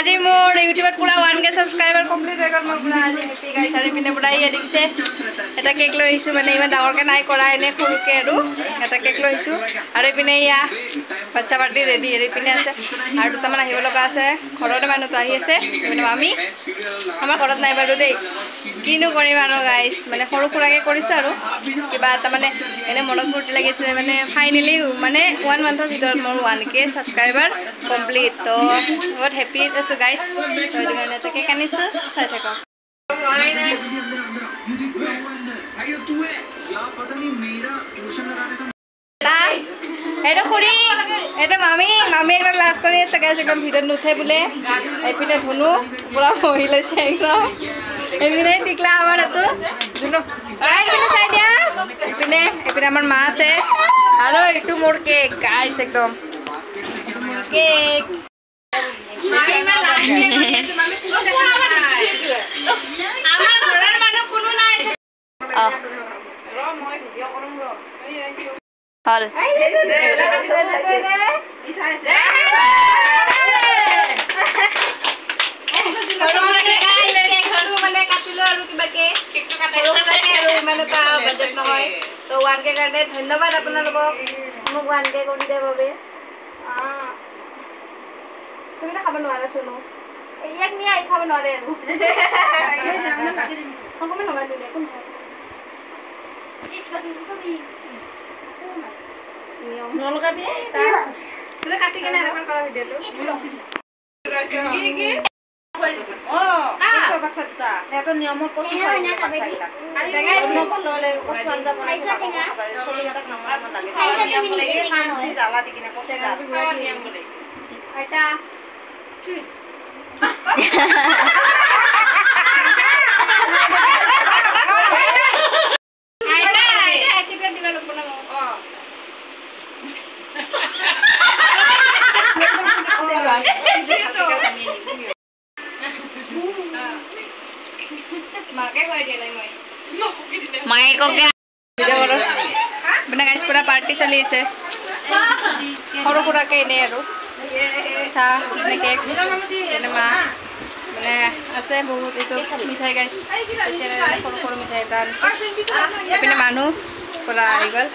আজি মোৰ ইউটিউবত পুৰা 1K subscriber complete হৈ গ'ল। মই পুৰা আজি হেপী গাইছ। আৰু ইপিনে পুৰা ইয়া দেখিছে এটা কেক লৈ আহিছোঁ, মানে ইমান ডাঙৰকৈ নাই কৰা, এনেই সৰুকৈ আৰু এটা কেক লৈ আহিছোঁ। আৰু ইপিনে ইয়া বাচ্চা পাৰ্টি ৰেডি, আৰু ইপিনে আছে আৰু দুটামান আহিব লগা আছে, ঘৰতে মানুহটো আহি আছে। ইপিনে মামী আমাৰ ঘৰত নাই বাৰু দেই, কিনো কৰিম আৰু গাইছ, মানে সৰু সুৰাকৈ কৰিছোঁ আৰু কিবা এটা, মানে এনে মনত ফূৰ্তি লাগিছে। মানে ফাইনেলি মানে 1 মান্থৰ ভিতৰত মোৰ 1K subscriber complete, তো বহুত হেপী আছোঁ গাইছ। তো সেইটো কাৰণে এটা কেক আনিছোঁ, চাই থাকক। এইটো খুৰী, এইটো মামী, মামী একদম লাজ কৰি আছে গাইছ, একদম ভিতৰত নুঠে বোলে। এইপিনে ধুনু পুৰা বহি লৈছে একদম। এইপিনে টিকলা আমাৰ এইটো ধুনু, এইপিনে চাই দিয়া। এইপিনে এইপিনে আমাৰ মা আছে। আৰু এইটো মোৰ কেক গাইছ, একদম মোৰ কেক। হল মানে কাটিলো আৰু কিবাকে ইমান এটা বাজেট নহয়। তো 1K কাৰণে ধন্যবাদ আপোনালোকক, মোক 1K কৰি দিয়াৰ বাবে। তুমিতো খাব নোৱাৰা চোনো, ইয়াক নিয়া খাব নোৱাৰে আৰু অকণমান নমাই দিলে একো নহয়। কাটি কেনে এনেকুৱা কৰা ভিডিঅ'টো। আইতা মানে গাইছ পুৰা পাৰ্টি চলি আছে, সৰু সুৰাকে এনেই আৰু চাহ এনেকে মা মানে আছে বহুত। এইটো মিঠাই গাইছ, সৰু সৰু মিঠাই এটা আনিছোঁ। এইপিনে মানুহ পুৰা আহি গ'ল।